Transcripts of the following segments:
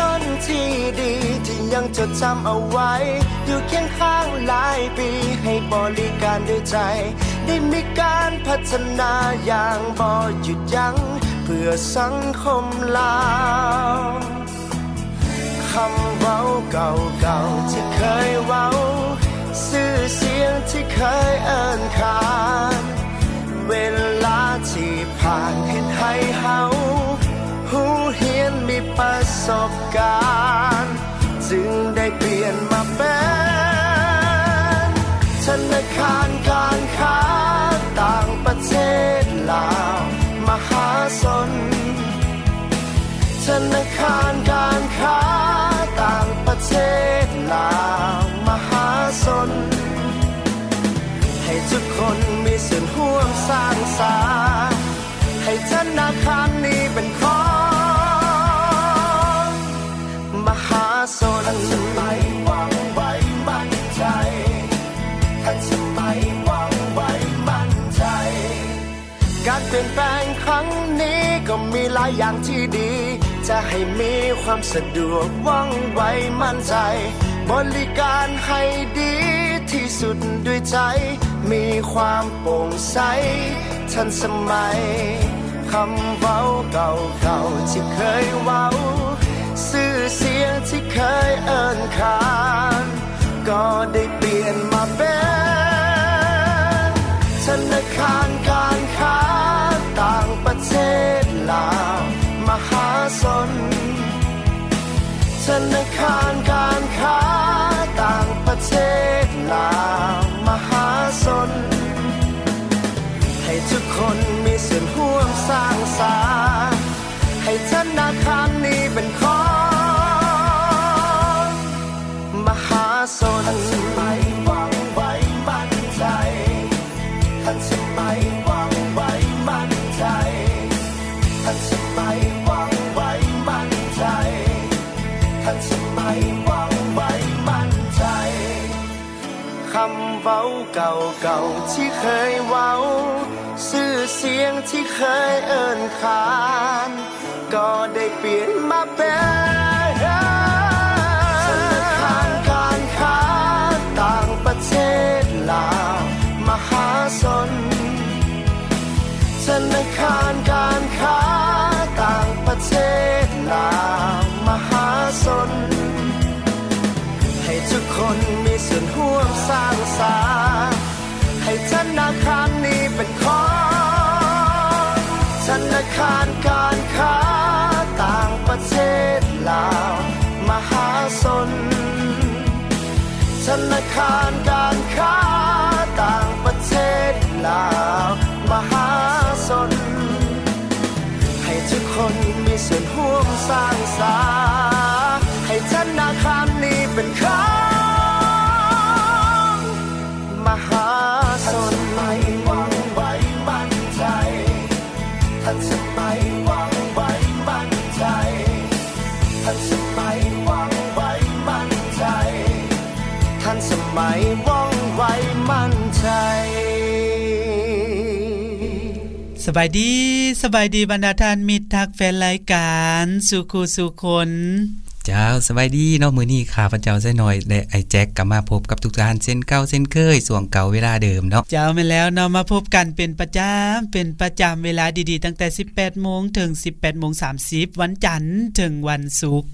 ຄົນທີ່ດີທີ່ຍັງຈົດຈຳເອົາໄວ້ ຢູ່ຄຽງຂ້າງຫຼາຍປີ ໃຫ້ບໍລິການດ້ວຍໃຈ ໄດ້ມີການພັດທະນາຢ່າງບໍ່ຢຸດຢັ້ງ ເພື່ອສັງຄົມລາວ. ຄຳເວົ້າເກົ່າໆທີ່ເຄີຍເວົ້າ ຊື່ສຽງທີ່ເຄີຍເອີ້ນຂານ ເວລາທີ່ຜ່ານເຮັດໃຫ້ເຮົາຮູ້ຮຽນມີປະສົບການ ຈຶ່ງໄດ້ປ່ຽນມາເປັນ ທະນາຄານການຄ້າຕ່າງປະເທດລາວມະຫາຊົນ. ທະນາຄານການຄ້າຕ່າງປະເທດລາວມະຫາຊົນ ໃຫ້ທຸກຄົນມີສ່ວນຮ່ວມສ້າງສາ ໃຫ້ທະນາຄານນີ້ເປັນຂອງມະຫາຊົນ. ທັນສະໄໝ ວ່ອງໄວ ໝັ້ນໃຈ ທັນສະໄໝ ວ່ອງໄວ ໝັ້ນໃຈ. ການປ່ຽນແປງຄັ້ງນີ້ກໍມີຫຼາຍຢ່າງທີ່ດີ ຈະໃຫ້ມີຄວາມສະດວກ ວ່ອງໄວ ໝັ້ນໃຈ ບໍລິການໃຫ້ດີທີ່ສຸດດ້ວຍໃຈ ມີຄວາມໂປ່ງໃສ ທັນສະໄໝ. ຄຳເວົ້າເກົ່າໆທີ່ເຄີຍເວົ້າ ຊື່ສຽງທີ່ເຄີຍເອີ້ນຂານ ກໍໄດ້ປ່ຽນມາເປັນ ທະນາຄານການຄ້າຕ່າງປະເທດລາວມະຫາຊົນ. ທະນາຄານການຄ້າຕ່າງປະເທດລາວມະຫາຊົນ ໃຫ້ທຸກຄົນມີສ່ວນຮ່ວມສ້າງສາ ໃຫ້ທະນາຄານນີ້ເປັນຂອງມະຫາຊົນ. ທັນສະໄໝ ວ່ອງໄວ ໝັ້ນໃຈ ທັນສະໄໝ ວ່ອງໄວ ໝັ້ນໃຈ ທັນສະໄໝ ວ່ອງໄວ ໝັ້ນໃຈ ທັນສະໄໝ ວ່ອງໄວ ໝັ້ນໃຈ. ຄຳເວົ້າເກົ່າໆທີ່ເຄີຍເວົ້າ ຊື່ສຽງທີ່ເຄີຍເອີ້ນຂານ ກໍໄດ້ປ່ຽນມາເປັນ ທະນາຄານການຄ້າຕ່າງປະເທດລາວມະຫາຊົນ. ທະນາຄານການຄ້າຕ່າງປະເທດລາວມະຫາຊົນ ໃຫ້ທຸກຄົນມີສ່ວນຮ່ວມສ້າງສາ ໃຫ້ທະນາຄານນີ້ເປັນຂອງ ທະນາຄານການຄ້າຕ່າງປະເທດລາວມະຫາຊົນ. ທະນາຄານການຄ້າຕ່າງປະເທດລາວມະຫາຊົນ ໃຫ້ທຸກຄົນມີສ່ວນຮ່ວມສ້າງສາ ໃຫ້ທະນາຄານນີ້ເປັນຂອງມະຫາຊົນ. ທັນສະໄໝ ວ່ອງໄວ ໝັ້ນໃຈ ທັນສະໄໝ ວ່ອງໄວ ໝັ້ນໃຈ ທັນສະໄໝ ວ່ອງໄວ ໝັ້ນໃຈ ທັນສະໄໝ ວ່ອງໄວ ໝັ້ນໃຈ. ສະບາຍດີ ສະບາຍດີບັນດາທ່ານມິດຮັກແຟນລາຍການສູ່ຄູ່ສູ່ຄົນ. ເຈົ້າ ສະບາຍດີເນາະ ມື້ນີ້ຂ້າພະເຈົ້າໄຊນ້ອຍ ແລະ ອ້າຍແຈັກກໍມາພົບກັບທຸກທ່ານເຊັ່ນເກົ່າເຊັ່ນເຄີຍ ຊ່ວງເກົ່າເວລາເດີມເນາະ. ເຈົ້າ ແມ່ນແລ້ວເນາະ ມາພົບກັນເປັນປະຈຳ ເປັນປະຈຳ ເວລາດີໆ ຕັ້ງແຕ່ສິບແປດໂມງເຖິງສິບແປດໂມງສາມສິບ ວັນຈັນເຖິງວັນສຸກ.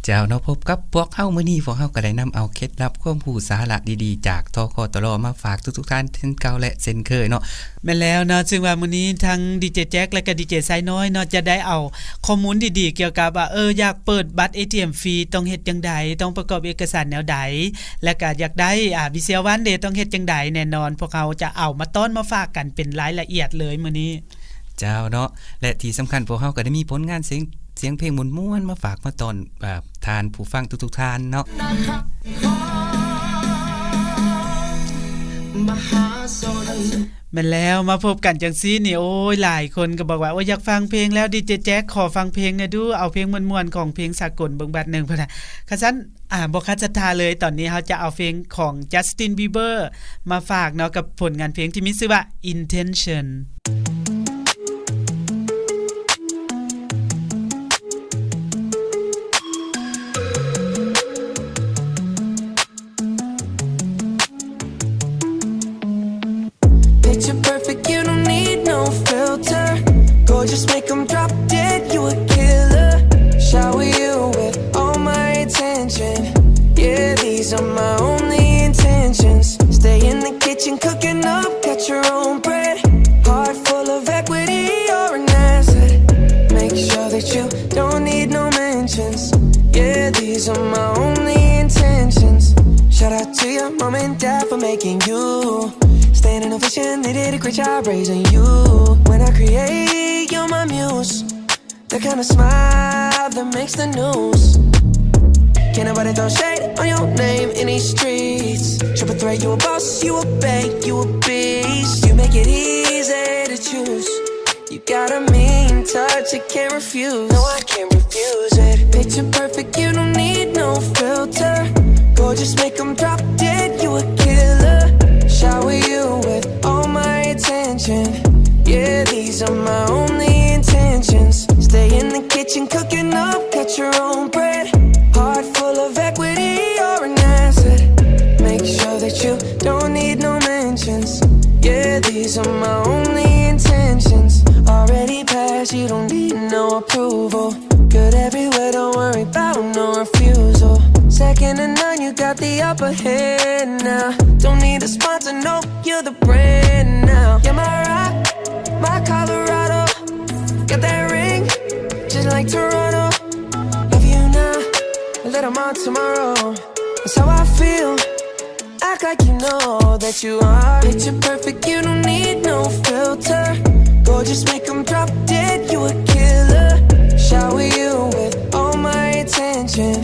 ເຈົ້າເນາະ ພົບກັບພວກເຮົາມື້ນີ້ ພວກເຮົາກໍໄດ້ນຳເອົາເຄັດລັບຄວາມຮູ້ສາລະດີໆ ຈາກ ທກຕລ ມາຝາກທຸກໆທ່ານເຊັ່ນເກົ່າ ແລະ ເຊັ່ນເຄີຍເນາະ. ແມ່ນແລ້ວເນາະ ຊຶ່ງວ່າມື້ນີ້ທັງດີເຈແຈັກ ແລະກະດີເຈໄຊນ້ອຍເນາະ ຈະໄດ້ເອົາຂໍ້ມູນດີໆ ກ່ຽວກັບວ່າ ເອີ ຢາກເປີດບັດເອທີເອັມຟຣີ ຕ້ອງເຮັດຈັ່ງໃດ ຕ້ອງປະກອບເອກະສານແນວໃດ ແລະກະຢາກໄດ້ ອາ ວິຊຽວັນເດ ຕ້ອງເຮັດຈັ່ງໃດ. ແນ່ນອນ ພວກເຮົາຈະເອົາມາຕ້ອນມາຝາກກັນເປັນລາຍລະອຽດເລີຍມື້ນີ້. ເຈົ້າເນາະ ແລະທີ່ສຳຄັນ ພວກເຮົາກໍໄດ້ມີຜົນງານສຽງ ສຽງເພງມ່ວນໆ ມາຝາກມາຕ້ອນ ອ່າ ທ່ານຜູ້ຟັງທຸກໆທ່ານເນາະ. ແມ່ນແລ້ວ ມາພົບກັນຈັ່ງຊີ້ນີ້ ໂອ້ຍ ຫຼາຍຄົນກໍບອກວ່າ ໂອ້ຍ ຢາກຟັງເພງແລ້ວ ດີເຈແຈັກ ຂໍຟັງເພງແດ່ດູ ເອົາເພງມ່ວນໆ ຂອງເພງສາກົນເບິ່ງບາດໜຶ່ງ ພຸ້ນນະ. ຄັນຊັ້ນ ອ່າ ບໍ່ຂັດສັດທາເລີຍ ຕອນນີ້ເຮົາຈະເອົາເພງຂອງ Justin Bieber ມາຝາກເນາະ ກັບຜົນງານເພງທີ່ມີຊື່ວ່າ Intention. Yeah, these are my only intentions. Shout out to your mom and dad for making you. Staying in a vision, they did a great job raising you. When I create, you're my muse. The kind of smile that makes the news. Can't nobody throw shade on your name in these streets. Triple threat, you a boss, you a bank, you a beast. You make it easy to choose. You got a mean touch, I can't refuse. No, I can't refuse it. Picture perfect, you don't need no filter. Gorgeous, make 'em drop dead, you a killer. Shower you with all my attention. Yeah, these are my only intentions. Stay in the kitchen, cooking up, catch your own bread. Heart full of equity, you're an asset. Make sure that you don't need no mentions. Yeah, these are my only intentions. Already passed, you don't need no approval. Good everywhere, don't worry about no refusal. Second to none, you got the upper hand now. Don't need a sponsor, no, you're the brand now. You're my rock, my Colorado. Got that ring, just like Toronto. Love you now, let 'em out tomorrow. That's how I feel. Act like you know that you are. Picture perfect, you don't need no filter. Gorgeous, make 'em drop dead, you a killer. Shower you with all my attention.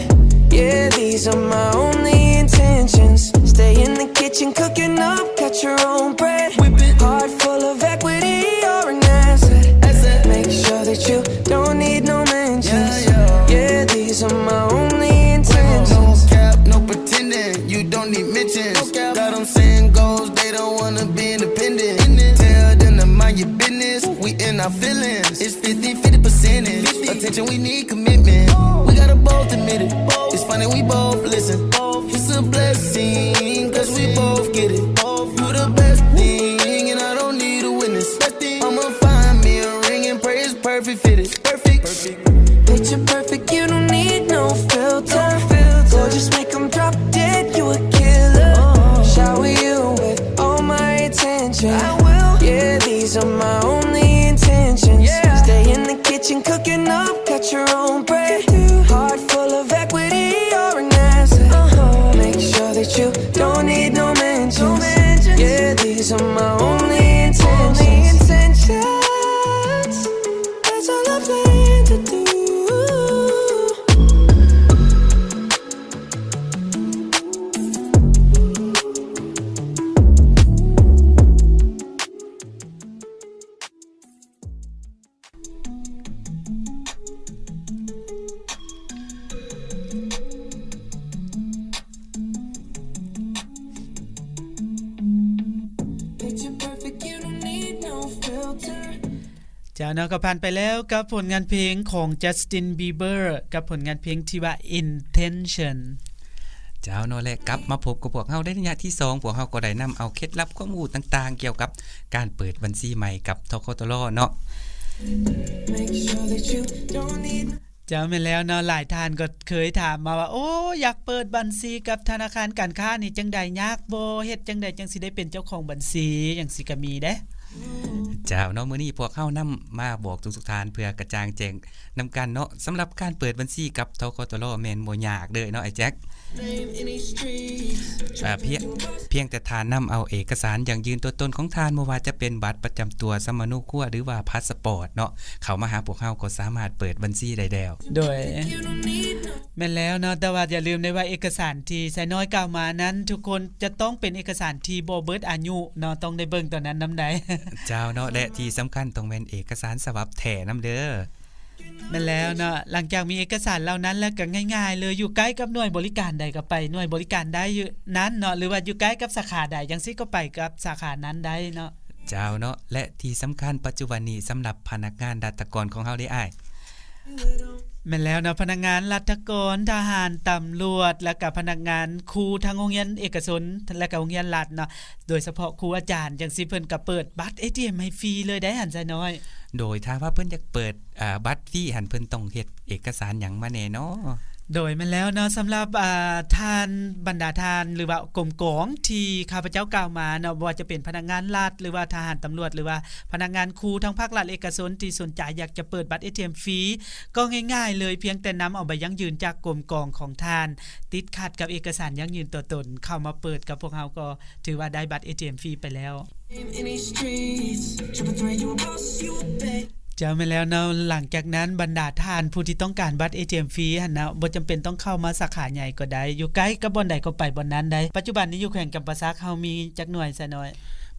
Yeah, these are my only intentions. Stay in the kitchen, cooking up, catch your own bread. Whip it. Heart full of equity, you're an asset. Asset. Make sure that you don't need no mentions. Yeah, yeah. Yeah, these are my only intentions. No cap, no pretending, you don't need mentions. No cap. Got 'em saying goals, they don't wanna be independent. Independent. Tell them to mind your business, we in our feelings. It's fifty fifty percentage. Fifty. Attention, we need commitment. We gotta both admit it. Both. It's funny, we both listen. Both. It's a blessing, 'cause we both get it. Both. You the best thing, and I don't need a witness. Best thing. I'ma find me a ring and pray it's perfect fitted. Perfect. Picture perfect, you don't need no filter. No filter. Gorgeous, make 'em drop dead, you a killer. Oh. Shower you with all my attention. I will. Yeah, these are my only intentions. Yeah. Stay in the kitchen, cooking up, catch your own bread. Heart full of equity, you're an asset. Uh-huh. Make sure that you don't need no mentions. No mentions. Yeah, these are my only intentions. Only intentions. That's all I plan to do. ເຈົ້າເນາະ ກໍຜ່ານໄປແລ້ວກັບຜົນງານເພງຂອງ Justin Bieber ກັບຜົນງານເພງທີ່ວ່າ Intention. ເຈົ້າເນາະ ແລະ ກັບມາພົບກັບພວກເຮົາໃນໄລຍະທີສອງ ພວກເຮົາກໍໄດ້ນຳເອົາເຄັດລັບຄວາມຮູ້ຕ່າງໆ ກ່ຽວກັບການເປີດບັນຊີໃໝ່ກັບ ທກຕລ ເນາະ. ເຈົ້າ ແມ່ນແລ້ວເນາະ ຫຼາຍທ່ານກໍເຄີຍຖາມມາວ່າ ໂອ້ ຢາກເປີດບັນຊີກັບທະນາຄານການຄ້ານີ້ ຈັ່ງໃດ ຍາກບໍ່? ເຮັດຈັ່ງໃດຈັ່ງຊິໄດ້ເປັນເຈົ້າຂອງບັນຊີ? ຈັ່ງຊີ້ກໍມີເດ້. ເຈົ້າເນາະ ມື້ນີ້ພວກເຮົານຳມາບອກທຸກໆທ່ານ ເພື່ອກະຈ່າງແຈ້ງນຳກັນເນາະ. ສຳລັບການເປີດບັນຊີກັບ ທກຕລ ແມ່ນບໍ່ຍາກເດີເນາະ ອ້າຍແຈັກ. ອາ ພຽງ ພຽງແຕ່ທ່ານນຳເອົາເອກະສານຢັ້ງຢືນຕົວຕົນຂອງທ່ານ ບໍ່ວ່າຈະເປັນບັດປະຈຳຕົວ, ສຳມະໂນຄົວ ຫຼືວ່າພາສປອດເນາະ ເຂົ້າມາຫາພວກເຮົາກໍສາມາດເປີດບັນຊີໄດ້ແລ້ວ. ໂດຍ ແມ່ນແລ້ວເນາະ ແຕ່ວ່າຢ່າລືມໄດ້ວ່າເອກະສານທີ່ຊາຍນ້ອຍກ່າວມານັ້ນ ທຸກຄົນຈະຕ້ອງເປັນເອກະສານທີ່ບໍ່ເບິດອາຍຸເນາະ ຕ້ອງໄດ້ເບິ່ງຕົວນັ້ນນຳໃດ. ເຈົ້າເນາະ ແລະ ທີ່ສຳຄັນຕ້ອງແມ່ນເອກະສານສະບັບແທ້ນຳເດີ. ແມ່ນແລ້ວເນາະ ຫຼັງຈາກມີເອກະສານເຫຼົ່ານັ້ນແລ້ວກໍງ່າຍໆເລີຍ ຢູ່ໃກ້ກັບໜ່ວຍບໍລິການໃດກໍໄປໜ່ວຍບໍລິການໃດຢູ່ນັ້ນເນາະ ຫຼືວ່າຢູ່ໃກ້ກັບສາຂາໃດຈັ່ງຊີ້ກໍໄປກັບສາຂານັ້ນໄດ້ເນາະ. ເຈົ້າເນາະ ແລະ ທີ່ສຳຄັນປັດຈຸບັນນີ້ສຳລັບພະນັກງານລັດຖະກອນຂອງເຮົາເດ້ອ້າຍ. ແມ່ນແລ້ວເນາະ ພະນັກງານລັດຖະກອນ, ທະຫານ, ຕຳຫຼວດ ແລ້ວກະພະນັກງານຄູທັງໂຮງຮຽນເອກະຊົນ ແລະກະໂຮງຮຽນລັດເນາະ ໂດຍສະເພາະຄູອາຈານຈັ່ງຊີ້ ເພິ່ນກະເປີດບັດເອທີເອັມໃຫ້ຟຣີເລີຍໄດ໋ ຫັ້ນຊາຍນ້ອຍ. ໂດຍ ຖ້າວ່າເພິ່ນຢາກເປີດ ອາ ບັດຟຣີຫັ້ນ ເພິ່ນຕ້ອງເຮັດເອກະສານຫຍັງມາແດ່ນໍ? ໂດຍ ແມ່ນແລ້ວເນາະ ສຳລັບ ອ່າ ທ່ານ ບັນດາທ່ານ ຫຼືວ່າກົມກອງທີ່ຂ້າພະເຈົ້າກ່າວມາເນາະ ບໍ່ວ່າຈະເປັນພະນັກງານລັດ ຫຼືວ່າທະຫານຕຳຫຼວດ ຫຼືວ່າພະນັກງານຄູ ທັງພາກລັດ ເອກະຊົນ ທີ່ສົນໃຈຢາກຈະເປີດບັດ ເອທີເອັມ ຟຣີ ກໍງ່າຍໆເລີຍ ພຽງແຕ່ນຳເອົາໃບຢັ້ງຢືນຈາກກົມກອງຂອງທ່ານ ຕິດຂັດກັບເອກະສານຢັ້ງຢືນຕົວຕົນ ເຂົ້າມາເປີດກັບພວກເຮົາ ກໍຖືວ່າໄດ້ບັດ ເອທີເອັມ ຟຣີໄປແລ້ວ. ເຈົ້າ ແມ່ນແລ້ວເນາະ ຫຼັງຈາກນັ້ນ ບັນດາທ່ານຜູ້ທີ່ຕ້ອງການບັດ ເອທີເອັມ ຟຣີຫັ້ນນະ ບໍ່ຈຳເປັນຕ້ອງເຂົ້າມາສາຂາໃຫຍ່ກໍໄດ້ ຢູ່ໃກ້ກັບບ່ອນໃດກໍໄປບ່ອນນັ້ນໄດ້. ປັດຈຸບັນນີ້ຢູ່ແຂວງຈຳປາສັກ ເຮົາມີຈັກໜ່ວຍ ຊາຍນ້ອຍ?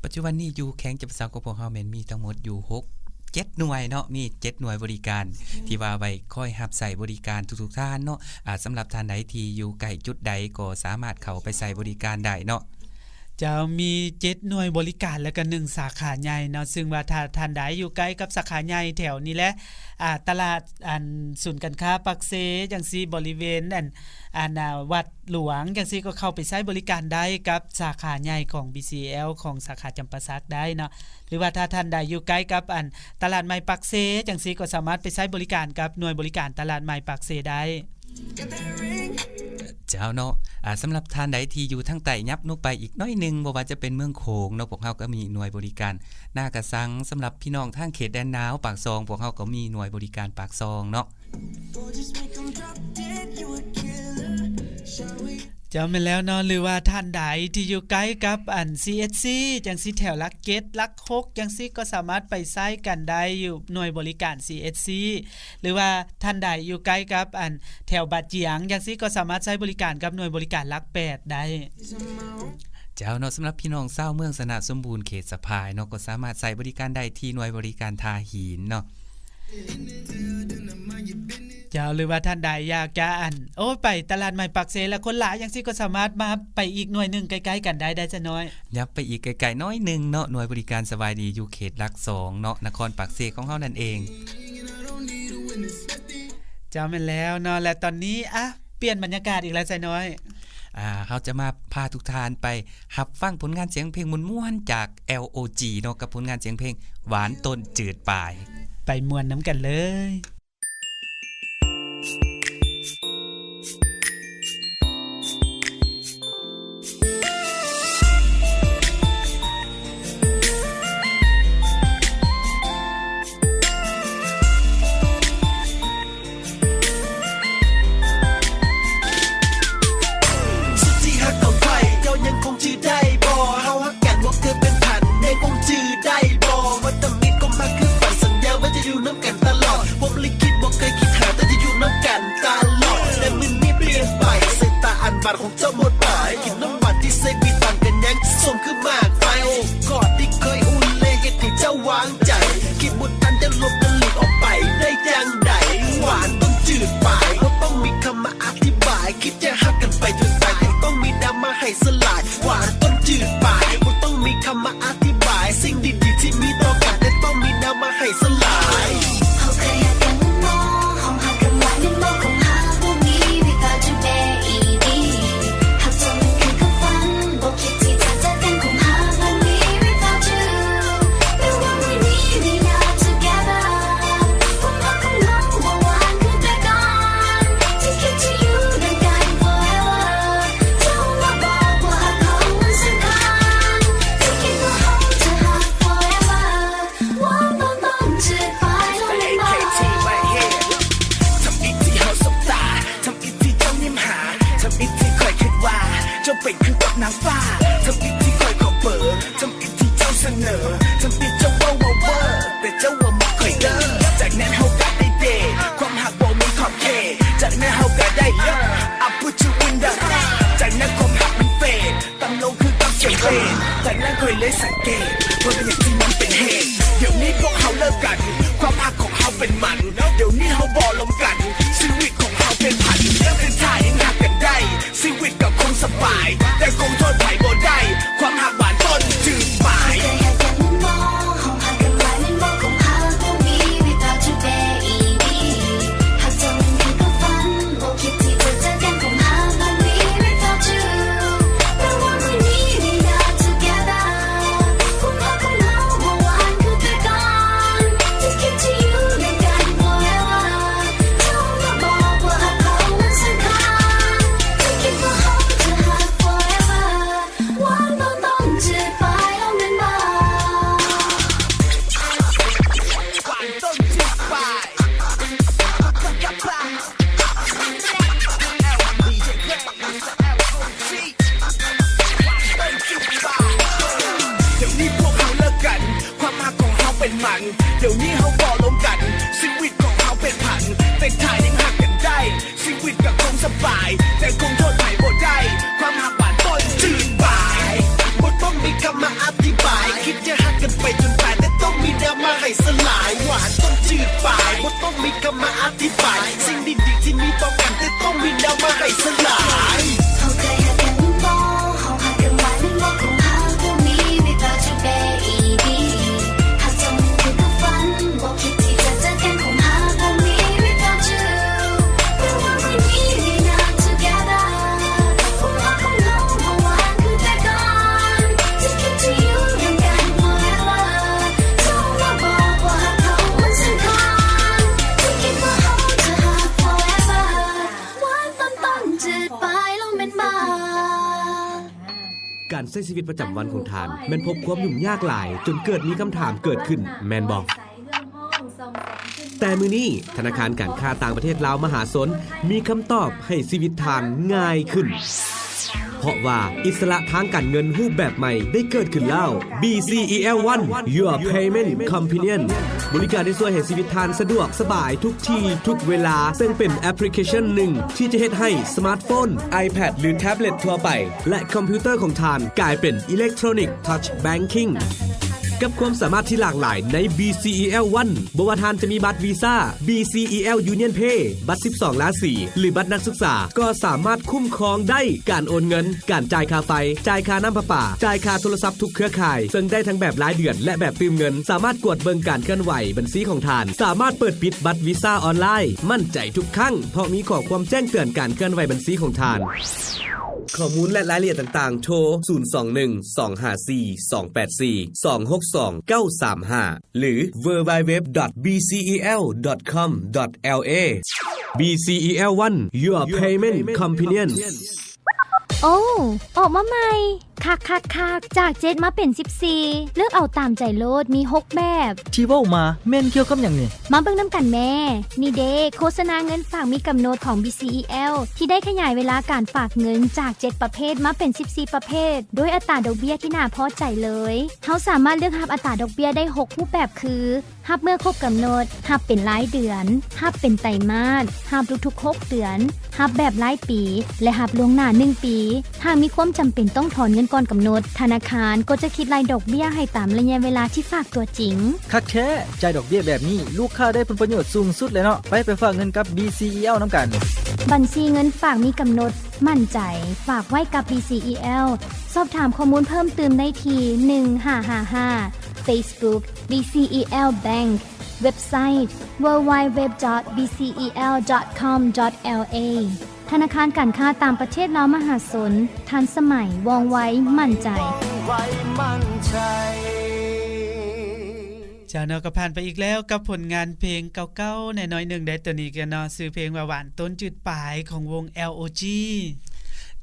ປັດຈຸບັນນີ້ຢູ່ແຂວງຈຳປາສັກຂອງພວກເຮົາແມ່ນມີທັງໝົດຢູ່ຫົກເຈັດໜ່ວຍເນາະ ມີເຈັດໜ່ວຍບໍລິການ ອືມ ທີ່ວ່າໄວ້ຄອຍຮັບໃຊ້ບໍລິການທຸກໆທ່ານເນາະ. ອາ ສຳລັບທ່ານໃດທີ່ຢູ່ໃກ້ຈຸດໃດກໍສາມາດເຂົ້າໄປໃຊ້ບໍລິການໄດ້ເນາະ. ເຈົ້າ ມີເຈັດໜ່ວຍບໍລິການ ແລ້ວກໍໜຶ່ງສາຂາໃຫຍ່ເນາະ ຊຶ່ງວ່າຖ້າທ່ານໃດຢູ່ໃກ້ກັບສາຂາໃຫຍ່ແຖວນີ້ແຫຼະ ອາ ຕະຫຼາດ ອັນ ສູນການຄ້າປາກເຊຈັ່ງຊີ້ ບໍລິເວນ ອັນ ອັນ ອາ ວັດຫຼວງຈັ່ງຊີ້ ກໍເຂົ້າໄປໃຊ້ບໍລິການໄດ້ກັບສາຂາໃຫຍ່ຂອງ ບີ ຊີ ແອລ ຂອງສາຂາຈຳປາສັກໄດ້ເນາະ ຫຼືວ່າຖ້າທ່ານໃດຢູ່ໃກ້ກັບ ອັນ ຕະຫຼາດໃໝ່ປາກເຊຈັ່ງຊີ້ ກໍສາມາດໄປໃຊ້ບໍລິການກັບໜ່ວຍບໍລິການຕະຫຼາດໃໝ່ປາກເຊໄດ້. ເຈົ້າເນາະ ອາ ສຳລັບທ່ານໃດທີ່ຢູ່ທາງໃຕ້ ຫຍັບລົງໄປອີກໜ້ອຍໜຶ່ງ ບໍ່ວ່າຈະເປັນເມືອງໂຂງເນາະ ພວກເຮົາກໍມີໜ່ວຍບໍລິການນາກະສັງ. ສຳລັບພີ່ນ້ອງທາງເຂດແດນໜາວ ປາກຊ່ອງ ພວກເຮົາກໍມີໜ່ວຍບໍລິການປາກຊ່ອງເນາະ. ເຈົ້າ ແມ່ນແລ້ວເນາະ ຫຼືວ່າທ່ານໃດທີ່ຢູ່ໃກ້ກັບ ອັນ ຊີເອັດຊີ ຈັ່ງຊີ້ ແຖວຫຼັກເຈັດ ຫຼັກຫົກຈັ່ງຊີ້ ກໍສາມາດໄປໃຊ້ກັນໄດ້ຢູ່ໜ່ວຍບໍລິການ ຊີເອັດຊີ ຫຼືວ່າທ່ານໃດຢູ່ໃກ້ກັບ ອັນ ແຖວບາຈຽງຈັ່ງຊີ້ ກໍສາມາດໃຊ້ບໍລິການກັບໜ່ວຍບໍລິການຫຼັກແປດໄດ້. ເຈົ້າເນາະ ສຳລັບພີ່ນ້ອງຊາວເມືອງຊະນະສົມບູນ ເຂດສະພາຍເນາະ ກໍສາມາດໃຊ້ບໍລິການໄດ້ທີ່ໜ່ວຍບໍລິການທ່າຫີນເນາະ. ເຈົ້າ ຫຼືວ່າທ່ານໃດຢາກຈະ ອັນ ໂອ້ ໄປຕະຫຼາດໃໝ່ປາກເຊ ແລ້ວຄົນຫຼາຍຈັ່ງຊີ້ ກໍສາມາດມາໄປອີກໜ່ວຍໜຶ່ງໃກ້ໆກັນໄດ້ ໄດ້ຊະນ້ອຍ. ຫຍັບໄປອີກໃກ້ໆໜ້ອຍໜຶ່ງເນາະ ໜ່ວຍບໍລິການສະບາຍດີຢູ່ເຂດຫຼັກສອງເນາະ ນະຄອນປາກເຊຂອງເຮົານັ້ນເອງ. ເຈົ້າ ແມ່ນແລ້ວເນາະ ແລະ ຕອນນີ້ ອະ ປ່ຽນບັນຍາກາດອີກແລ້ວຊາຍນ້ອຍ. ອາ ເຮົາຈະມາພາທຸກທ່ານໄປຮັບຟັງຜົນງານສຽງເພງມ່ວນໆຈາກ ແອລ ໂອ ຈີ ເນາະ ກັບຜົນງານສຽງເພງຫວານຕົ້ນຈືດປາຍ. ໄປມ່ວນນຳກັນເລີຍ. ສຸດທີ່ຮັກຂອງຂ້ອຍ ເຈົ້າຍັງຄົງຈື່ໄດ້ບໍ່? ເຮົາຮັກກັນບໍ່ເຄີຍແປນຜັນ ຍັງຄົງຈື່ໄດ້ບໍ່? ວ່າແຕ່ມິດຄວາມຮັກຄືຝັນ ສັນຍາວ່າຈະຢູ່ນຳກັນຕະຫຼອດ ພົມລິຂິດບໍ່ເຄີຍຄິດຫາ ແຕ່ຈະຢູ່ນຳກັນຕະຫຼອດ ແຕ່ມື້ນີ້ປ່ຽນໄປ ສາຍຕາອັນຫວານຂອງ ເຈົ້າໝົດໄປ ກິນນ້ຳຫວານທີ່ໃສ່ປີຕາງກັນຍັງສົ້ມຄືໝາກໄຟ ກອດທີ່ເຄີຍອຸ່ນ ແລະ ເຮັດໃຫ້ເຈົ້າວາງໃຈ ຄິດບໍ່ທັນ ເຈົ້າຫຼົບກັນຫຼີກອອກໄປໄດ້ຈັ່ງໃດ? ຫວານຕົ້ນຈືດປາຍ ບໍ່ຕ້ອງມີຄຳມາອະທິບາຍ ຄິດຈະຮັກກັນໄປຈົນຕາຍ ແຕ່ຕ້ອງມີນ້ຳມາໃຫ້ສະຫຼາຍ ຫວານຕົ້ນຈືດປາຍ ບໍ່ຕ້ອງມີຄຳມາອະທິບາຍ ສິ່ງດີໆທີ່ມີຕໍ່ກັນ ແຕ່ຕ້ອງມີນ້ຳມາໃຫ້ສະຫຼາຍ. ເຮົາເຄີຍຮັກກັນແມ່ນບໍ່? ເຮົາຮັກກັນຫຼາຍແມ່ນບໍ່? ຄົບຫາບໍ່ມີ without you baby ຮັກເຈົ້າແມ່ນຄືຄວາມຝັນ ບໍ່ຄິດທີ່ຈະຈາກກັນ ຄົບຫາບໍ່ມີ without you. The one we need, we are together. ຄວາມຮັກຂອງເຮົາບໍ່ຫວານຄືແຕ່ກ່ອນ Take it to you ນຳກັນ forever. ເຈົ້າມາບອກວ່າຮັກເຮົາມັນສຳຄັນ Take it ວ່າເຮົາຈະຮັກ forever. ວ່າຕ້ອງຕ້ອງຈາກໄປ Stay K T right here. ທຳອິດທີ່ເຮົາສົບຕາ ທຳອິດທີ່ເຈົ້າຍິ້ມຫາ ທຳອິດທີ່ຂ້ອຍຄິດວ່າ ເຈົ້າເປັນຄືກັບນາງຟ້າ ທຳອິດທີ່ຂ້ອຍຂໍເບີ ທຳອິດທີ່ເຈົ້າສະເໜີ ທຳອິດເຈົ້າເວົ້າວ່າເວີ ແຕ່ເຈົ້າວ່າມັກຂ້ອຍເດີ ຈາກນັ້ນເຮົາກະໄດ້ເດດ ຄວາມຮັກບໍ່ມີຂອບເຂດ ຈາກນັ້ນເຮົາກະໄດ້ I put you in the ຈາກນັ້ນຄວາມຮັກມັນເຟດ ຕ່ຳລົງຄືກັບສຽງເບສ ຈາກນັ້ນຂ້ອຍເລີຍສັງເກດ ວ່າເປັນຫຍັງທີ່ມັນເປັນເຫດ ດຽວນີ້ພວກເຮົາເລີກກັນ ຄວາມຮັກຂອງເຮົາເປັນມັນ ດຽວນີ້ເຮົາບໍ່ລົມກັນ ຊີວິດຂອງເຮົາປ່ຽນຜັນ ເປັນຖ້າຍັງຮັກກັນໄດ້ ຊີວິດກໍຄົງສະບາຍ ແຕ່ຄົງໂທດໃຜບໍ່ໄດ້ ຄວາມຮັກຫວານຕົ້ນຈືດປາຍ. ເຮົາເຄີຍຮັກກັນແມ່ນບໍ່? ເຮົາຮັກກັນຫຼາຍແມ່ນບໍ່? ຄົບຫາບໍ່ມີ without you baby ຮັກເຈົ້າແມ່ນຄືຄວາມຝັນ ບໍ່ຄິດທີ່ຈະຈາກກັນ ຄົບຫາບໍ່ມີ without you. The one we need, we are together. ຄວາມຮັກຂອງເຮົາບໍ່ຫວານຄືແຕ່ກ່ອນ Just keep to you ນຳກັນ forever. ເຈົ້າ ຟັງ ດຽວນີ້ເຮົາບໍ່ລົມກັນ ຊີວິດຂອງເຮົາເປັນພັນ ແຕ່ທ້າຍຍັງຮັກກັນໄດ້ ຊີວິດກໍຄົງສະບາຍ ແຕ່ຄົງໂທດໃຜບໍ່ໄດ້ ຄວາມຮັກຫວານຕົ້ນຈືດປາຍ ບໍ່ຕ້ອງມີຄຳມາອະທິບາຍ ຄິດຈະຮັກກັນໄປຈົນຕາຍ ແຕ່ຕ້ອງມີແນວມາໃຫ້ສະຫຼາຍ ຫວານຕົ້ນຈືດປາຍ ບໍ່ຕ້ອງມີຄຳມາອະທິບາຍ ສິ່ງດີໆທີ່ມີຕໍ່ກັນ ແຕ່ຕ້ອງມີແນວມາໃຫ້ສະຫຼາຍ ເຮົາເຄີຍຮັກກັນແມ່ນບໍ່ ເຮົາຮັກກັນຫຼາຍແມ່ນບໍ່ ຄົງຫາບໍ່ມີ without you baby ຮັກເຈົ້າແມ່ນຄືຄວາມຝັນ ບໍ່ຄິດທີ່ຈະຈາກກັນ ຄົງຫາບໍ່ມີ without you ເພາະວ່າມື້ນີ້ we not together ຄວາມຮັກຂອງເຮົາ ເຮົາຫວານຄືແຕ່ກ່ອນ To keep to you ນຳກັນ forever ເຈົ້າມາບອກວ່າຮັກເຮົາມັນສຳຄັນ To keep ວ່າເຮົາຈະຮັກ forever ຫວານຕົ້ນໆ ຈືດປາຍລົງແມ່ນບໍ່? ການໃຊ້ຊີວິດປະຈຳວັນຂອງທ່ານ ແມ່ນພົບຄວາມຫຍຸ້ງຍາກຫຼາຍ ຈົນເກີດມີຄຳຖາມເກີດຂຶ້ນ ແມ່ນບໍ່? ແຕ່ມື້ນີ້ ທະນາຄານການຄ້າຕ່າງປະເທດລາວມະຫາຊົນ ມີຄຳຕອບໃຫ້ຊີວິດທ່ານງ່າຍຂຶ້ນ ເພາະວ່າອິດສະຫຼະທາງການເງິນຮູບແບບໃໝ່ໄດ້ເກີດຂຶ້ນແລ້ວ. ບີ ຊີ ອີ ແອລ ວັນ Your Payment Companion ບໍລິການທີ່ຊ່ວຍໃຫ້ຊີວິດທ່ານສະດວກສະບາຍທຸກທີ່ທຸກເວລາ, ເຊິ່ງເປັນແອັບພລິເຄຊັນໜຶ່ງທີ່ຈະເຮັດໃຫ້ສະມາດໂຟນ, ໄອແພດ ຫຼື ແທັບເລັດທົ່ວໄປ ແລະ ຄອມພິວເຕີຂອງທ່ານກາຍເປັນ Electronic Touch Banking ກັບຄວາມສາມາດທີ່ຫຼາກຫຼາຍໃນ ບີ ຊີ ອີ ແອລ ວັນ. ບໍ່ວ່າທ່ານຈະມີບັດວີຊາ, ບີ ຊີ ອີ ແອລ ຢູນຽນເພ, ບັດສິບສອງລາສີ ຫຼື ບັດນັກສຶກສາ ກໍສາມາດຄຸ້ມຄອງໄດ້. ການໂອນເງິນ, ການຈ່າຍຄ່າໄຟ, ຈ່າຍຄ່ານ້ຳປະປາ, ຈ່າຍຄ່າໂທລະສັບທຸກເຄືອຂ່າຍ, ເຊິ່ງໄດ້ທັງແບບລາຍເດືອນ ແລະ ແບບຕື່ມເງິນ. ສາມາດກວດເບິ່ງການເຄື່ອນໄຫວບັນຊີຂອງທ່ານ. ສາມາດເປີດປິດບັດວີຊາອອນລາຍ. ໝັ້ນໃຈທຸກຄັ້ງ ເພາະມີຂໍ້ຄວາມແຈ້ງເຕືອນການເຄື່ອນໄຫວບັນຊີຂອງທ່ານ. ຂໍ້ມູນ ແລະ ລາຍລະອຽດຕ່າງໆ ໂທ ສູນສອງໜຶ່ງ ສອງຫ້າສີ່ ສອງແປດສີ່ ສອງຫົກສອງ ເກົ້າສາມຫ້າ ຫຼື www.bcel.com.la. ບີ ซี อี แอล วัน Your Payment Companion. ໂອ້ ອອກມາໃໝ່ ຄັກໆໆ ຈາກເຈັດມາເປັນສິບສີ່ ເລືອກເອົາຕາມໃຈໂລດ ມີຫົກແບບ. ທີ່ເວົ້າມາແມ່ນກ່ຽວກັບຫຍັງນີ້? ມາເບິ່ງນຳກັນແມ້. ນີ້ເດ້ ໂຄສະນາເງິນຝາກມີກຳນົດຂອງ ບີ ຊີ ອີ ແອລ ທີ່ໄດ້ຂະຫຍາຍເວລາການຝາກເງິນຈາກເຈັດປະເພດມາເປັນສິບສີ່ປະເພດ ດ້ວຍອັດຕາດອກເບ້ຍທີ່ໜ້າພໍໃຈເລີຍ. ເຮົາສາມາດເລືອກຮັບອັດຕາດອກເບ້ຍໄດ້ຫົກຮູບແບບຄື ຮັບເມື່ອຄົບກຳນົດ, ຮັບເປັນລາຍເດືອນ, ຮັບເປັນໄຕມາດ, ຮັບທຸກໆຫົກເດືອນ, ຮັບແບບລາຍປີ ແລະ ຮັບລ່ວງໜ້າໜຶ່ງປີ. ຫາກມີຄວາມຈຳເປັນຕ້ອງຖອນເງິນກ່ອນກຳນົດ, ທະນາຄານກໍຈະຄິດໄລ່ດອກເບ້ຍໃຫ້ຕາມໄລຍະເວລາທີ່ຝາກຕົວຈິງ. ຄັກແທ້! ຈ່າຍດອກເບ້ຍແບບນີ້ ລູກຄ້າໄດ້ຜົນປະໂຫຍດສູງສຸດເລີຍເນາະ. ໄປ ໄປຝາກເງິນກັບ ບີ ຊີ ອີ ແອລ ນຳກັນ. ບັນຊີເງິນຝາກມີກຳນົດ, ໝັ້ນໃຈ, ຝາກໄວ້ກັບ ບີ ຊີ ອີ ແອລ. ສອບຖາມຂໍ້ມູນເພີ່ມຕື່ມໄດ້ທີ່ ໜຶ່ງຫ້າຫ້າຫ້າ Facebook ບີ ຊີ ອີ ແອລ Bank, ເວັບໄຊ www.bcel.com.la. ທະນາຄານການຄ້າຕ່າງປະເທດລາວມະຫາຊົນ, ທັນສະໄໝ, ວ່ອງໄວ, ໝັ້ນໃຈ. ເຈົ້າເນາະ ກໍຜ່ານໄປອີກແລ້ວກັບຜົນງານເພງເກົ່າໆ ແນ່ໜ້ອຍໜຶ່ງໄດ້ ໂຕນີ້ກັນເນາະ ຊື່ເພງວ່າ ຫວານຕົ້ນຈືດປາຍ ຂອງວົງ ແອລ ໂອ ຈີ.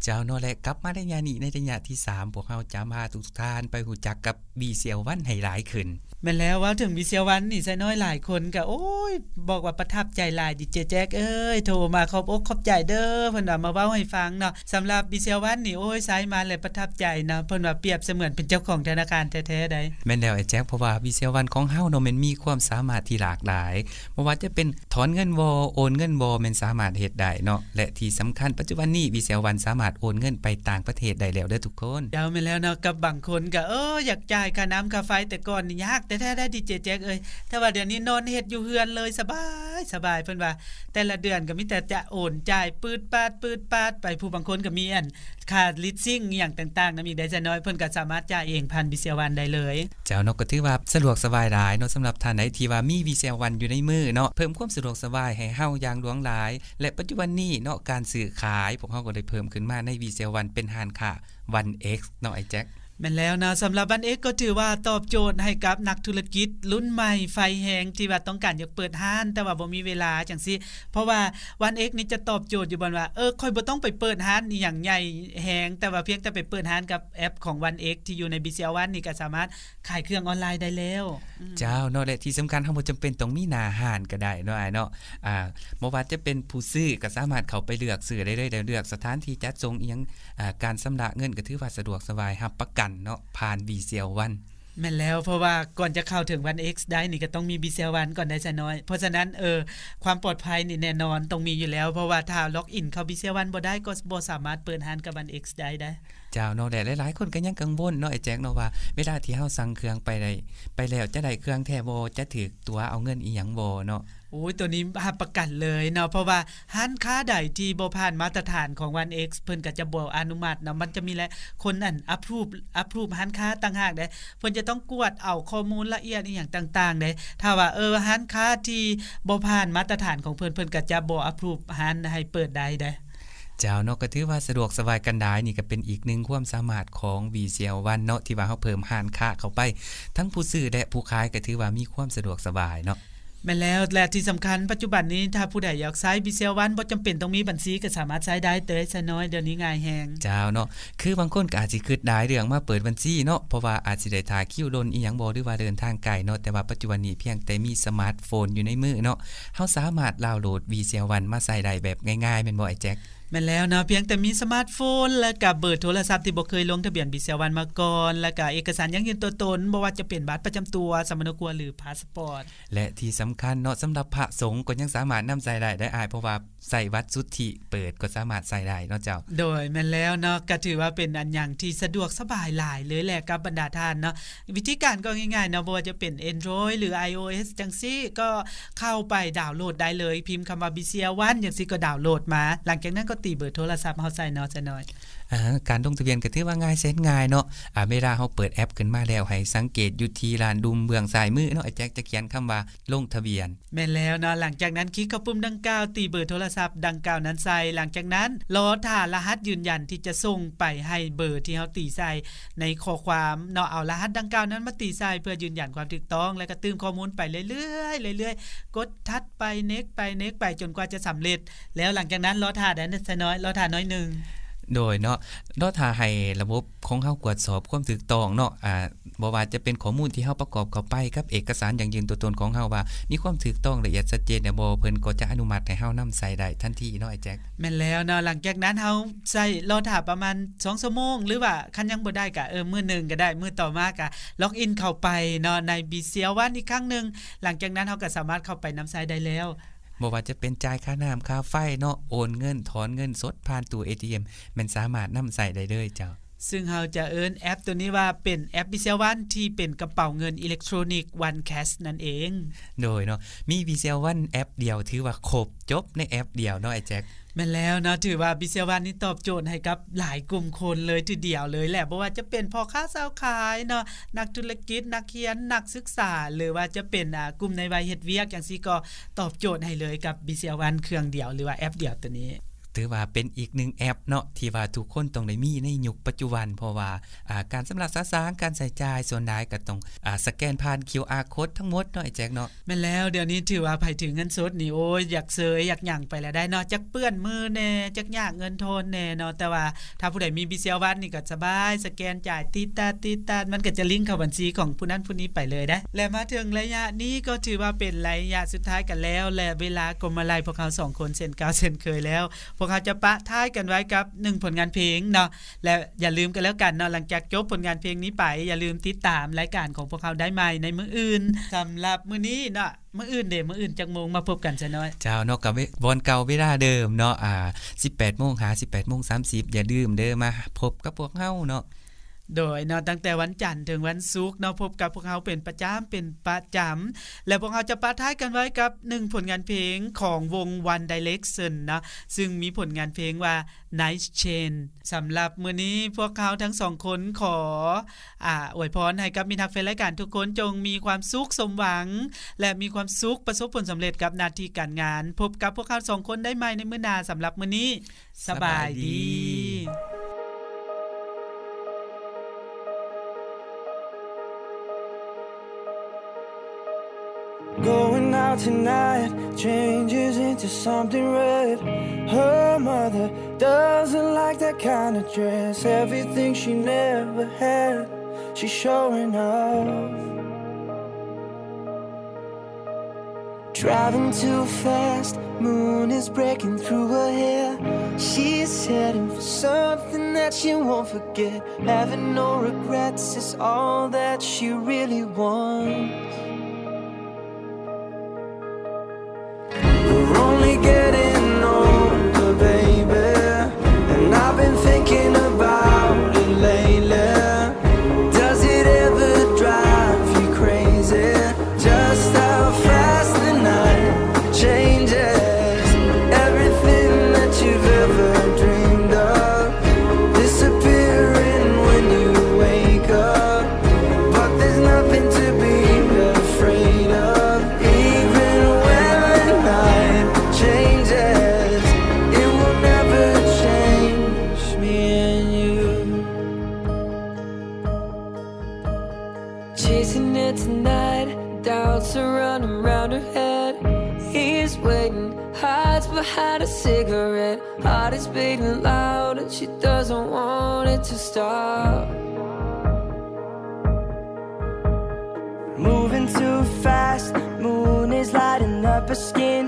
ເຈົ້າເນາະ ແລະ ກັບມາໄລຍະນີ້ ໃນໄລຍະທີສາມ ພວກເຮົາຈະພາທຸກໆທ່ານໄປຮູ້ຈັກກັບ ບີ ຊີ ແອລ ວັນ ໃຫ້ຫຼາຍຂຶ້ນ. ແມ່ນແລ້ວ, ເວົ້າເຖິງ ບີ ຊີ ແອລ ວັນ ນີ້ ຊາຍນ້ອຍຫຼາຍຄົນກໍ ໂອ້ຍ ບອກວ່າປະທັບໃຈຫຼາຍ ດີເຈແຈັກເອີຍ ໂທມາຂອບອົກຂອບໃຈເດີ ເພິ່ນວ່າມາເວົ້າໃຫ້ຟັງເນາະ. ສຳລັບ ບີ ຊີ ແອລ ວັນ ນີ້ ໂອ້ຍ ໃຊ້ມາແລ້ວປະທັບໃຈນະ ເພິ່ນວ່າປຽບສະເໝືອນເປັນເຈົ້າຂອງທະນາຄານແທ້ໆໃດ໋. ແມ່ນແລ້ວອ້າຍແຈັກ ເພາະວ່າ ບີ ຊີ ແອລ ວັນ ຂອງເຮົາເນາະ ແມ່ນມີຄວາມສາມາດທີ່ຫຼາກຫຼາຍ ບໍ່ວ່າຈະເປັນຖອນເງິນບໍ່ ໂອນເງິນບໍ່ ແມ່ນສາມາດເຮັດໄດ້ເນາະ ແລະ ທີ່ສຳຄັນ ປັດຈຸບັນນີ້ ບີ ຊີ ແອລ ວັນ ສາມາດໂອນເງິນໄປຕ່າງປະເທດໄດ້ແລ້ວເດີທຸກຄົນ. ເຈົ້າ ແມ່ນແລ້ວເນາະ ກັບບາງຄົນກໍ ເອີ ຢາກຈ່າຍຄ່ານ້ຳຄ່າໄຟ ແຕ່ກ່ອນນີ້ຍາກແທ້ໆໄດ໋ ດີເຈແຈັກເອີຍ ແຕ່ວ່າດຽວນີ້ນອນເຮັດຢູ່ເຮືອນເລີຍ ສະບາຍ ສະບາຍ ເພິ່ນວ່າ ແຕ່ລະເດືອນກໍມີແຕ່ຈະໂອນຈ່າຍ ປຶດປາດ ປຶດປາດໄປ ຜູ້ບາງຄົນກໍມີອັນ ຄ່າ leasing ອີ່ຫຍັງຕ່າງໆນຳອີກໄດ໋ຊະນ້ອຍ ເພິ່ນກໍສາມາດຈ່າຍເອງຜ່ານ ບີ ຊີ ແອລ ວັນ ໄດ້ເລີຍ. ເຈົ້າເນາະ ກໍຖືວ່າສະດວກສະບາຍຫຼາຍເນາະ ສຳລັບທ່ານໃດທີ່ວ່າມີ ບີ ຊີ ແອລ ວັນ ຢູ່ໃນມືເນາະ ເພີ່ມຄວາມສະດວກສະບາຍໃຫ້ເຮົາຢ່າງຫຼວງຫຼາຍ ແລະ ປັດຈຸບັນນີ້ເນາະ ການຊື້ຂາຍ ພວກເຮົາກໍໄດ້ເພີ່ມຂຶ້ນມາໃນ ບີ ຊີ ແອລ ວັນ ເປັນຮ້ານຄ້າ ວັນເອັກ ເນາະ ອ້າຍແຈັກ. ແມ່ນແລ້ວນະ ສຳລັບວັນເອັກກໍຖືວ່າຕອບໂຈດໃຫ້ກັບນັກທຸລະກິດລຸ້ນໃໝ່ໄຟແຮງ ທີ່ວ່າຕ້ອງການຢາກເປີດຮ້ານ ແຕ່ວ່າບໍ່ມີເວລາຈັ່ງຊີ້ ເພາະວ່າວັນເອັກນີ້ຈະຕອບໂຈດຢູ່ບ່ອນວ່າ ເອີ ຂ້ອຍບໍ່ຕ້ອງໄປເປີດຮ້ານອີ່ຫຍັງໃຫຍ່ແຮງ ແຕ່ວ່າພຽງແຕ່ໄປເປີດຮ້ານກັບແອັບຂອງວັນເອັກທີ່ຢູ່ໃນ ບີ ຊີ ແອລ ວັນ ນີ້ກໍສາມາດຂາຍເຄື່ອງອອນລາຍໄດ້ແລ້ວ. ເຈົ້າເນາະ ແລະ ທີ່ສຳຄັນເຮົາບໍ່ຈຳເປັນຕ້ອງມີໜ້າຮ້ານກໍໄດ້ເນາະ ອ້າຍເນາະ ອ່າ ບໍ່ວ່າຈະເປັນຜູ້ຊື້ກໍສາມາດເຂົ້າໄປເລືອກຊື້ໄດ້ເລີຍ ແລະ ເລືອກສະຖານທີ່ຈັດສົ່ງອີ່ຫຍັງ ອ່າ ການຊຳລະເງິນກໍຖືວ່າສະດວກສະບາຍ ຮັບປະກັນເນາະ ຜ່ານ ບີ ຊີ ແອລ ວັນ. ແມ່ນແລ້ວ ເພາະວ່າກ່ອນຈະເຂົ້າເຖິງວັນ X ໄດ້ນີ້ ກໍຕ້ອງມີ BCL One ກ່ອນໄດ້ຊະນ້ອຍ. ເພາະສະນັ້ນ ເອີ ຄວາມປອດໄພນີ້ແນ່ນອນຕ້ອງມີຢູ່ແລ້ວ ເພາະວ່າຖ້າ log in ເຂົ້າ BCL One ບໍ່ໄດ້ ກໍບໍ່ສາມາດເປີດຮ້ານກັບວັນ X ໄດ້ເດ້. ເຈົ້າເນາະ ແລະ ຫຼາຍໆຄົນກໍຍັງກັງວົນເນາະ ໄອ້ແຈັກເນາະ ວ່າເວລາທີ່ເຮົາສັ່ງເຄື່ອງໄປໄດ້ ໄປແລ້ວຈະໄດ້ເຄື່ອງແທ້ບໍ່ ຈະຖືກຕົວະເອົາເງິນອີ່ຫຍັງບໍ່ເນາະ. ໂອ້ຍ ໂຕນີ້ຮັບປະກັນເລີຍເນາະ ເພາະວ່າຮ້ານຄ້າໃດທີ່ບໍ່ຜ່ານມາດຕະຖານຂອງວັນ X ເພິ່ນກໍຈະບໍ່ອະນຸມັດເນາະ. ມັນຈະມີແຫຼະ ຄົນອັນ approve approve ຮ້ານຄ້າຕ່າງຫາກເດ້ ເພິ່ນຈະຕ້ອງກວດເອົາຂໍ້ມູນລະອຽດອີ່ຫຍັງຕ່າງໆເດ້. ຖ້າວ່າ ເອີ ຮ້ານຄ້າທີ່ບໍ່ຜ່ານມາດຕະຖານຂອງເພິ່ນ ເພິ່ນກໍຈະບໍ່ approve ຮ້ານໃຫ້ເປີດໄດ້ເດ້. ເຈົ້າເນາະ ກໍຖືວ່າສະດວກສະບາຍກັນຫຼາຍ ນີ້ກໍເປັນອີກໜຶ່ງຄວາມສາມາດຂອງ BCL One ເນາະ ທີ່ວ່າເຮົາເພີ່ມຮ້ານຄ້າເຂົ້າໄປ ທັງຜູ້ຊື້ ແລະ ຜູ້ຂາຍ ກໍຖືວ່າມີຄວາມສະດວກສະບາຍເນາະ. ແມ່ນແລ້ວ ແລະ ທີ່ສຳຄັນ ປັດຈຸບັນນີ້ ຖ້າຜູ້ໃດຢາກໃຊ້ BCL One ບໍ່ຈຳເປັນຕ້ອງມີບັນຊີ ກໍສາມາດໃຊ້ໄດ້ເດ້ຊະນ້ອຍ ດຽວນີ້ງ່າຍແຮງ. ເຈົ້າເນາະ ຄືບາງຄົນກໍອາດຊິຄິດຫຼາຍເລື່ອງມາເປີດບັນຊີເນາະ ເພາະວ່າອາດຊິໄດ້ຖ້າຄິວດົນອີ່ຫຍັງບໍ່ ຫຼືວ່າເດີນທາງໄກເນາະ. ແຕ່ວ່າປັດຈຸບັນນີ້ພຽງແຕ່ມີສະມາດໂຟນຢູ່ໃນມືເນາະ ເຮົາສາມາດດາວໂຫຼດ BCL One ມາໃຊ້ໄດ້ແບບງ່າຍໆ ແມ່ນບໍ່ ໄອ້ແຈັກ? ແມ່ນແລ້ວເນາະ ພຽງແຕ່ມີສະມາດໂຟນ ແລະ ກະເບີໂທລະສັບທີ່ບໍ່ເຄີຍລົງທະບຽນ BCL One ມາກ່ອນ ແລະ ກະເອກະສານຢັ້ງຢືນຕົວຕົນ ບໍ່ວ່າຈະເປັນບັດປະຈຳຕົວ, ສຳມະໂນຄົວ ຫຼື ພາສປອດ. ແລະ ທີ່ສຳຄັນເນາະ ສຳລັບພະສົງກໍຍັງສາມາດນຳໃຊ້ໄດ້ເດ້ອ້າຍ ເພາະວ່າໃຊ້ວັດສຸດທິເປີດກໍສາມາດໃຊ້ໄດ້ເນາະເຈົ້າ. ໂດຍ ແມ່ນແລ້ວເນາະ ກໍຖືວ່າເປັນອັນຫຍັງທີ່ສະດວກສະບາຍຫຼາຍເລີຍແຫຼະກັບບັນດາທ່ານເນາະ. ວິທີການກໍງ່າຍໆເນາະ ບໍ່ວ່າຈະເປັນ Android ຫຼື iOS ຈັ່ງຊີ້ ກໍເຂົ້າໄປດາວໂຫຼດໄດ້ເລີຍ ພິມຄຳວ່າ BCL One ຈັ່ງຊີ້ກໍດາວໂຫຼດມາ ຫຼັງຈາກນັ້ນກໍຕີເບີໂທລະສັບເຮົາໃສ່ເນາະ ຊະນ້ອຍ. ອາ ການລົງທະບຽນກໍຖືວ່າງ່າຍແສນງ່າຍເນາະ. ອາ ເວລາເຮົາເປີດແອັບຂຶ້ນມາແລ້ວ ໃຫ້ສັງເກດຢູ່ທີ່ລານດຸ່ມເບື້ອງຊ້າຍມືເນາະ ໄອ້ແຈັກຈະຂຽນຄຳວ່າ ລົງທະບຽນ. ແມ່ນແລ້ວເນາະ ຫຼັງຈາກນັ້ນຄລິກເຂົ້າປຸ່ມດັ່ງກ່າວ ຕີເບີໂທລະສັບດັ່ງກ່າວນັ້ນໃສ່ ຫຼັງຈາກນັ້ນລໍຖ້າລະຫັດຢືນຢັນທີ່ຈະສົ່ງໄປໃຫ້ເບີທີ່ເຮົາຕີໃສ່ໃນຂໍ້ຄວາມເນາະ ເອົາລະຫັດດັ່ງກ່າວນັ້ນມາຕີໃສ່ເພື່ອຢືນຢັນຄວາມຖືກຕ້ອງ ແລ້ວກໍຕື່ມຂໍ້ມູນໄປເລື້ອຍໆ ເລື້ອຍໆ ກົດຖັດໄປ next ໄປ next ໄປ ຈົນກວ່າຈະສຳເລັດ ແລ້ວຫຼັງຈາກນັ້ນລໍຖ້າໄດ້ຊະນ້ອຍ ລໍຖ້າໜ້ອຍໜຶ່ງ. ໂດຍເນາະ ລໍຖ້າໃຫ້ລະບົບຂອງເຮົາກວດສອບຄວາມຖືກຕ້ອງເນາະ ອາ ບໍ່ວ່າຈະເປັນຂໍ້ມູນທີ່ເຮົາປະກອບເຂົ້າໄປກັບເອກະສານຢັ້ງຢືນຕົວຕົນຂອງເຮົາວ່າ ມີຄວາມຖືກຕ້ອງລະອຽດຊັດເຈນແລ້ວບໍ່ ເພິ່ນກໍຈະອະນຸມັດໃຫ້ເຮົານຳໃຊ້ໄດ້ທັນທີເນາະ ໄອ້ແຈັກ. ແມ່ນແລ້ວເນາະ ຫຼັງຈາກນັ້ນເຮົາໃຊ້ລໍຖ້າປະມານສອງຊົ່ວໂມງ ຫຼືວ່າຄັນຍັງບໍ່ໄດ້ກະ ເອີ ມື້ໜຶ່ງກໍໄດ້ ມື້ຕໍ່ມາກະ log in ເຂົ້າໄປເນາະ ໃນ BCL One ອີກຄັ້ງໜຶ່ງ ຫຼັງຈາກນັ້ນເຮົາກໍສາມາດເຂົ້າໄປນຳໃຊ້ໄດ້ແລ້ວ. ບໍ່ວ່າຈະເປັນຈ່າຍຄ່ານ້ຳຄ່າໄຟເນາະ ໂອນເງິນ ຖອນເງິນສົດຜ່ານຕູ້ ATM ແມ່ນສາມາດນຳໃຊ້ໄດ້ເລີຍເຈົ້າ. ຊຶ່ງເຮົາຈະເອີ້ນແອັບໂຕນີ້ວ່າເປັນແອັບ BCL One ທີ່ເປັນກະເປົາເງິນອີເລັກໂທຣນິກ One Cash ນັ້ນເອງ. ໂດຍເນາະ ມີ BCL One ແອັບດຽວ ຖືວ່າຄົບຈົບໃນແອັບດຽວເນາະ ໄອ້ແຈັກ. ແມ່ນແລ້ວເນາະ ຖືວ່າ BCL One ນີ້ຕອບໂຈດໃຫ້ກັບຫຼາຍກຸ່ມຄົນເລີຍທີດຽວເລີຍແຫຼະ ບໍ່ວ່າຈະເປັນພໍ່ຄ້າຊາວຂາຍເນາະ ນັກທຸລະກິດ ນັກຮຽນ ນັກສຶກສາ ຫຼືວ່າຈະເປັນ ອາ ກຸ່ມໃນໄວເຮັດວຽກຈັ່ງຊີ້ ກໍຕອບໂຈດໃຫ້ເລີຍກັບ BCL One ເຄື່ອງດຽວ ຫຼືວ່າແອັບດຽວໂຕນີ້. ຖືວ່າເປັນອີກໜຶ່ງແອັບເນາະ ທີ່ວ່າທຸກຄົນຕ້ອງໄດ້ມີໃນຍຸກປັດຈຸບັນ ເພາະວ່າ ອາ ການຊຳລະສະສາງ ການໃຊ້ຈ່າຍສ່ວນຫຼາຍກໍຕ້ອງ ອາ ສະແກນຜ່ານ QR code ທັງໝົດເນາະ ໄອ້ແຈັກເນາະ. ແມ່ນແລ້ວ ດຽວນີ້ຖືວ່າໃຜຖືເງິນສົດນີ້ ໂອ້ຍ ຢາກເຊີຍ ຢາກຫຍັງໄປແລ້ວໄດ໋ເນາະ ຈັກເປື້ອນມືແດ່ ຈັກຍາກເງິນທອນແດ່ເນາະ. ແຕ່ວ່າຖ້າຜູ້ໃດມີ BCL One ນີ້ກໍສະບາຍ ສະແກນຈ່າຍ ຕີດຕາດ ຕີດຕາດ ມັນກໍຈະລິງເຂົ້າບັນຊີຂອງຜູ້ນັ້ນຜູ້ນີ້ໄປເລີຍໄດ໋. ແລະ ມາເຖິງໄລຍະນີ້ກໍຖືວ່າເປັນໄລຍະສຸດທ້າຍກັນແລ້ວ ແລະ ເວລາກໍມາໄລ່ພວກເຮົາສອງຄົນເຊັ່ນເກົ່າເຊັ່ນເຄີຍແລ້ວ. ພວກເຮົາຈະປະທ້າຍກັນໄວ້ກັບໜຶ່ງຜົນງານເພງເນາະ ແລະ ຢ່າລືມກັນແລ້ວກັນເນາະ ຫຼັງຈາກຈົບຜົນງານເພງນີ້ໄປ ຢ່າລືມຕິດຕາມລາຍການຂອງພວກເຮົາໄດ້ໃໝ່ໃນມື້ອື່ນ. ສຳລັບມື້ນີ້ເນາະ ມື້ອື່ນເດ ມື້ອື່ນຈັກໂມງມາພົບກັນຊະນ້ອຍ? ເຈົ້າເນາະ ກະ ເວ ບ່ອນເກົ່າເວລາເດີມເນາະ ອາ ສິບແປດໂມງຫາສິບແປດໂມງສາມສິບ ຢ່າລືມເດີ ມາພົບກັບພວກເຮົາເນາະ. ໂດຍເນາະ ຕັ້ງແຕ່ວັນຈັນເຖິງວັນສຸກເນາະ ພົບກັບພວກເຮົາເປັນປະຈຳ ເປັນປະຈຳ ແລະ ພວກເຮົາຈະປະທ້າຍກັນໄວ້ກັບໜຶ່ງຜົນງານເພງຂອງວົງ One Direction ເນາະ ຊຶ່ງມີຜົນງານເພງວ່າ Nice Change. ສຳລັບມື້ນີ້ພວກເຮົາທັງສອງຄົນຂໍ ອາ ອວຍພອນໃຫ້ກັບມິດຮັກແຟນລາຍການທຸກຄົນ ຈົ່ງມີຄວາມສຸກສົມຫວັງ ແລະ ມີຄວາມສຸກປະສົບຜົນສຳເລັດກັບໜ້າທີ່ການງານ. ພົບກັບພວກເຮົາສອງຄົນໄດ້ໃໝ່ໃນມື້ໜ້າ. ສຳລັບມື້ນີ້ ສະບາຍດີ. Going out tonight changes into something red. Her mother doesn't like that kind of dress. Everything she never had, she's showing off. Driving too fast, moon is breaking through her hair. She's heading for something that she won't forget. Having no regrets is all that she really wants. We're only getting older, baby, and I've been thinking about it lately. Does it ever drive you crazy? Just how fast the night changes. Everything that you've ever dreamed of disappearing when you wake up. But there's nothing to be afraid of. Even when the night changes, it will never change me and you. Chasing it tonight, doubts are running round her head. He's waiting, hides behind a cigarette. Heart is beating loud and she doesn't want it to stop. Moving too fast, moon is lighting up her skin.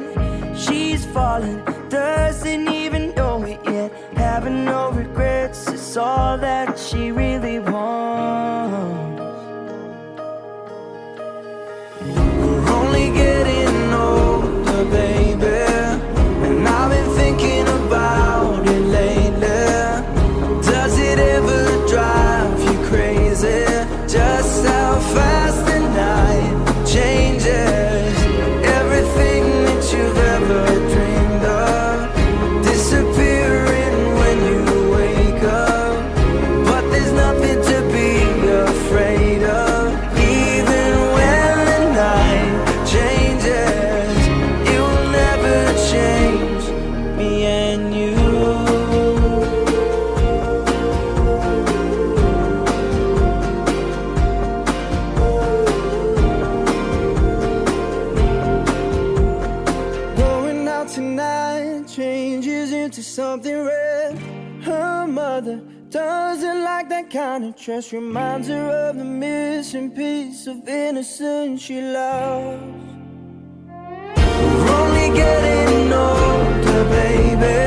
She's falling, doesn't even know it yet. Having no regrets is all that she really wants. We're only getting older, baby, and I've been thinking about it lately. Does it ever drive you crazy? Just how fast the night changes. Everything that you've ever dreamed of disappearing when you wake up. But there's nothing to be afraid of. Even when the night changes, it will never change me and you. Going out tonight changes into something red. Her mother doesn't like that kind of dress. Reminds her of the missing piece of innocence she lost. We're only getting older, baby,